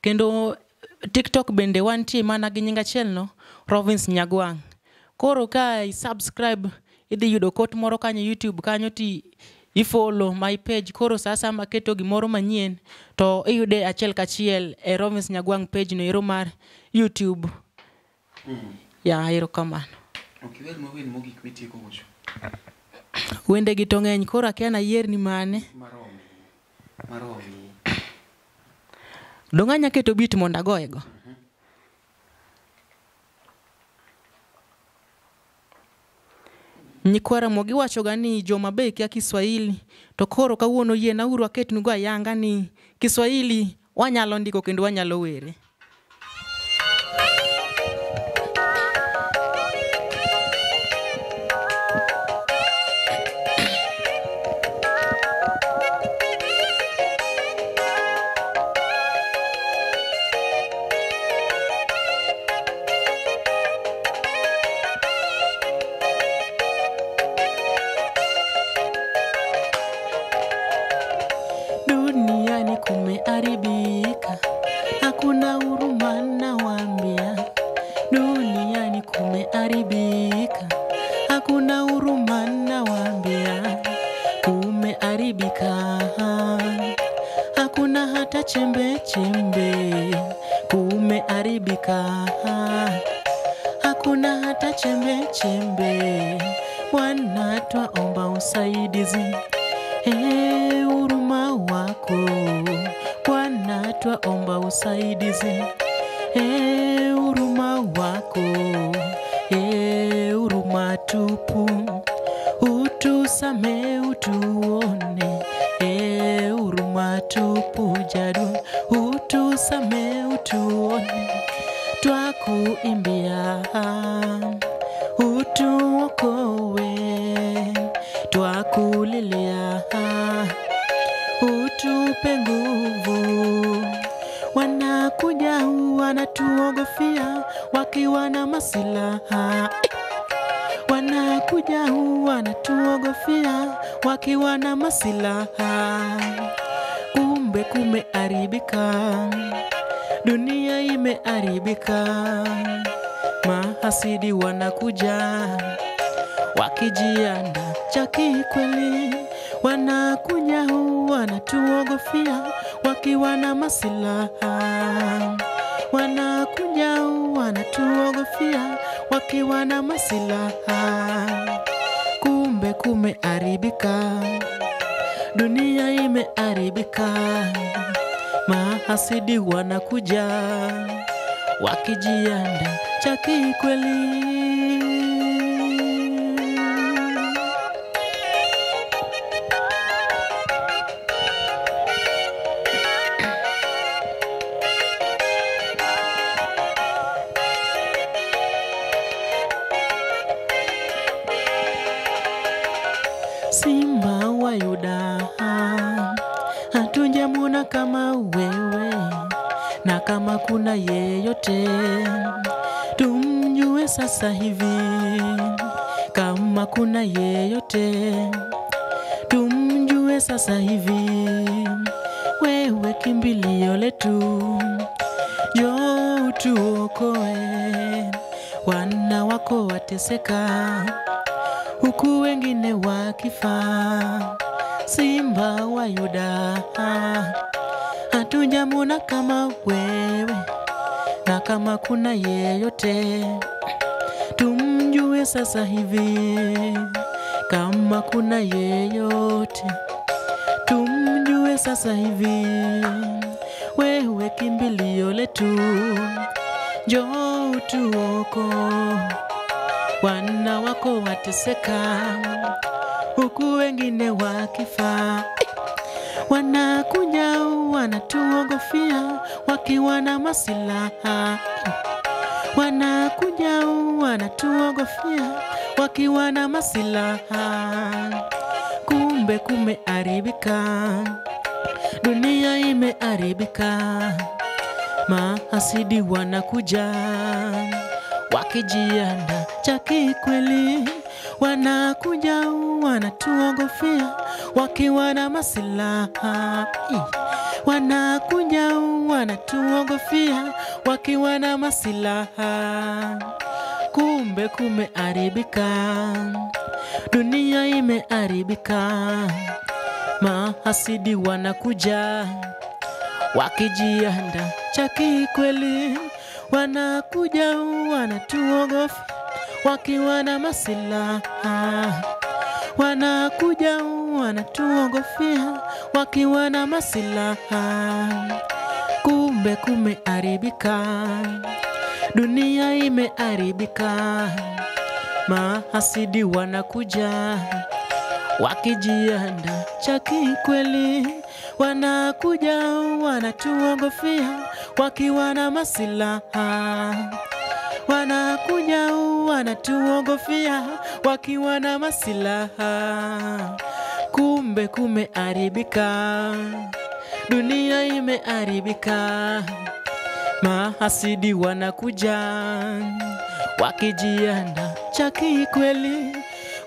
Kendo TikTok bende wantie mana gi nying achiel no, Rovins Nyagwang'. Koro ka i subscribe idhi yudo kot moro kanyo YouTube kanyo ti i follow my page. Koro sa asaya maketo gimoro manyien to iyude achiel kachiel e Rovins Nyagwang' page no ero mar YouTube. Ya, erokamano. Ok iwer mawen mogik mitieko gocho. Wende gi to ng'eny koro akia nayier ni mane. Maromi. Maromi. Dong' anya keto beat mondo agoye go. Nyikwa Ramogi wachoga ni joma be kia Kiswahili to koro kawuono yiena uru aketnugo ayanga ni Kiswahili wanyalo ndiko kendo wanyalo were. Duniani kumeharibika, hakuna huruma nawaambia. Duniani kumeharibika, hakuna huruma nawaambia. Kumeharibika, hakuna hata chembe chembe. Kumeharibika, hakuna hata chembe chembe. Bwana twaomba usaidizi, huruma wako. Bwana twaomba usaidizi, huruma wako, huruma tupu, utusame utuone, huruma tupu jadu, utusame utuone, twakuimbia utuokoe, twakulilia utupe nguvu. Wanakuja wanatuogofia wakiwa na masilaha. Wanakuja wanatuogofia wakiwa na masilaha. Kumbe kumeharibika, dunia imeharibika. Mahasidi wanakuja wakijianda cha kikweli. Wanakuja wanatuogofia wakiwa na masilaha. Wanakuja wanatuogofia wakiwa na masilaha. Kumbe kumeharibika, dunia imeharibika. Mahasidi wanakuja Wakijianda cha kikweli. Simba wa Yuda, hatujamwona kama wewe, na kama kuna yeyote tumjue sasa hivi. Kama kuna yeyote tumjue sasa hivi. Wewe kimbilio letu, njoo tuokoe, wana wako wateseka huku wengine wakifa. Simba wa Yuda, hatujamwona kama wewe, na kama kuna yeyote tumjue sasa hivi. Kama kuna yeyote tumjue sasa hivi. Wewe kimbilio letu, njoo tuokoe, wana wako wateseka huku wengine wakifa. Wanakuja wanatuogofia wakiwa na masilaha. Wanakuja wanatuogofia wakiwa na masilaha. Kumbe kumeharibika, dunia imeharibika. Maasidi wanakuja wakijianda cha kikweli. Wanakuja wanatuogofia wakiwa na masilaha. Wanakuja wanatuogofia wakiwa na masilaha. Kumbe kumeharibika, dunia imeharibika. Maasidi wanakuja wakijianda cha kikweli. Wanakuja wanatuogofia wakiwa na masilaha. Wanakuja wanatuogofia wakiwa na masilaha. Kumbe kumeharibika, dunia imeharibika. Maasidi wanakuja wakijianda cha kikweli. Wanakuja wanatuogofia wakiwa na masilaha. Wanakuja wanatuogofia wakiwa na masilaha. Kumbe kumeharibika, dunia imeharibika. Mahasidi wanakuja wakijianda cha kikweli.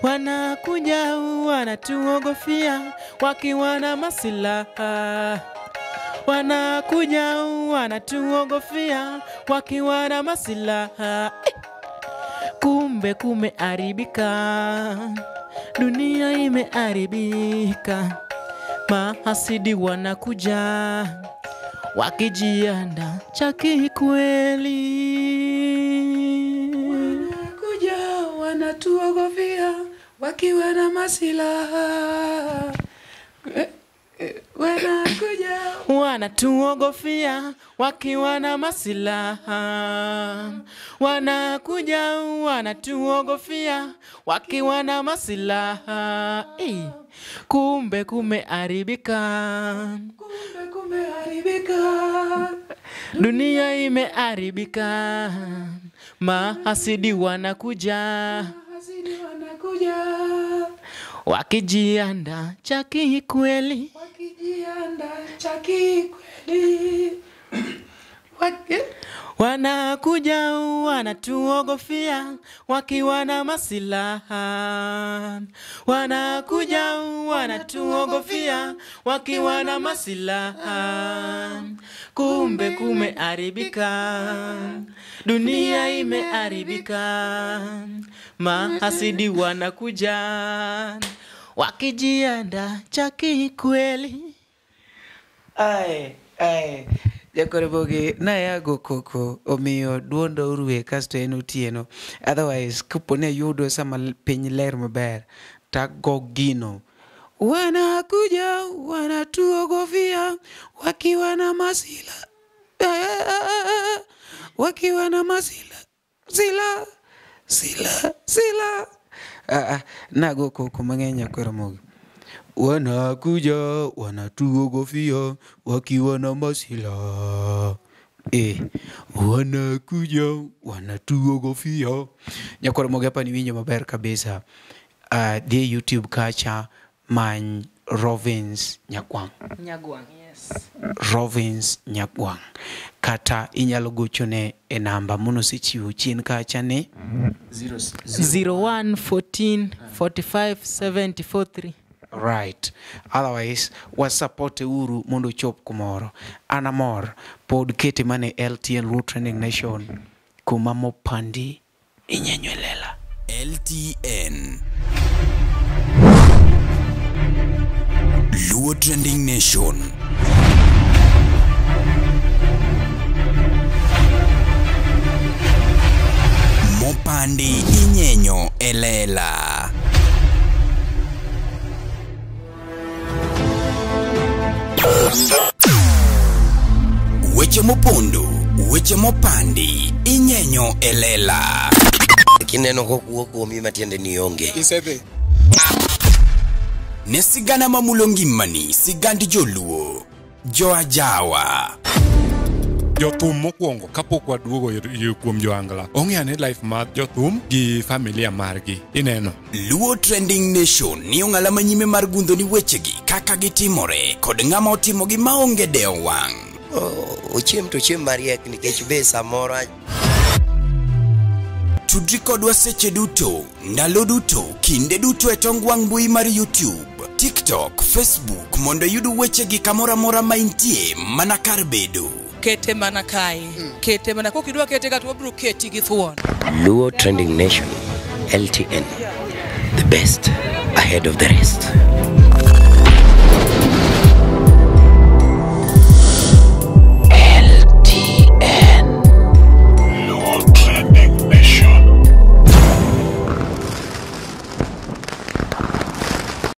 Wanakuja wanatuogofia wakiwa na masilaha. Wanakuja wanatuogofia wakiwa na masilaha. Kumbe kumeharibika, dunia imeharibika. Mahasidi wanakuja wakijianda cha kikweli. Wanakuja wanatuogofia wakiwa na masilaha. Wanakuja wanatuogofia wakiwa na masilaha. Wanakuja wanatuogofia wakiwa na masilaha. Kumbe kumeharibika, kumbe kumeharibika, dunia imeharibika. Mahasidi wanakuja, mahasidi wanakuja wakijianda cha kikweli, wakijianda cha kikweli. Wanakuja wanatuogofia wakiwa na masilaha. Wanakuja wanatuogofia wakiwa na masilaha. Kumbe kumeharibika, dunia imeharibika. Mahasidi wanakuja wakijianda cha kikweli. Ai, ai. Jakoroboge nayago koko omiyo duonda orwe kasto en otieno. Otherwise kapo ni ayudo sama piny ler maber tago gino. Wanakuja wanatuogofia wakiwa na masila. Wakiwa na masila sila sila sila. Nago koko mang'eny nyakwar Ramogi. Wanakuja wanatuogofia wakiwa na masila. Wanakuja wanatuogofia. Nyakwar Ramogi hapa ni winjo maber kabisa. Dhi YouTube kacha many Rovins Nyakwang. Nyagwang, yes. Rovins Nyakwang. Kata inyalo gochone e namba monosechiwo chien kacha ni 01 14 45 74 3. Right. Otherwise, wasupport uru mondo ochop kumoro. An amor pod kete mane LTN Luo Trending Nation kuma mopandi inyenyo e lela. LTN Luo Trending Nation. Mopandi inyenyo e lela. Weche mopondo, weche mopandi, inyenyo e lela. Kineno kokuo kuomi matiende ni onge. Isedhi. Ne sigana mamulo ngimani, sigand joluo, joajawa. Jothum mokwongo kapok waduogo kuom joangla ong'e ane life mar jothum gi familia margi ineno. Luo Trending Nation ni ong'ala manyime mar gundho ni wechegi kaka gitimore kod ng'ama otimogi maonge dewo wang'. Ochiem to chiem mariek nikech be samoro. Tudri kodwa seche duto, ndalo duto, kinde duto e tong wang' mbui mar YouTube, TikTok, Facebook mondo iyud wechegi kamoro amora ma intie mana kar bedo. Kete mana kae. Kete mana kokidwa kete ka to wabiro keti gi thuon. Luo Trending Nation, LTN, the best ahead of the rest.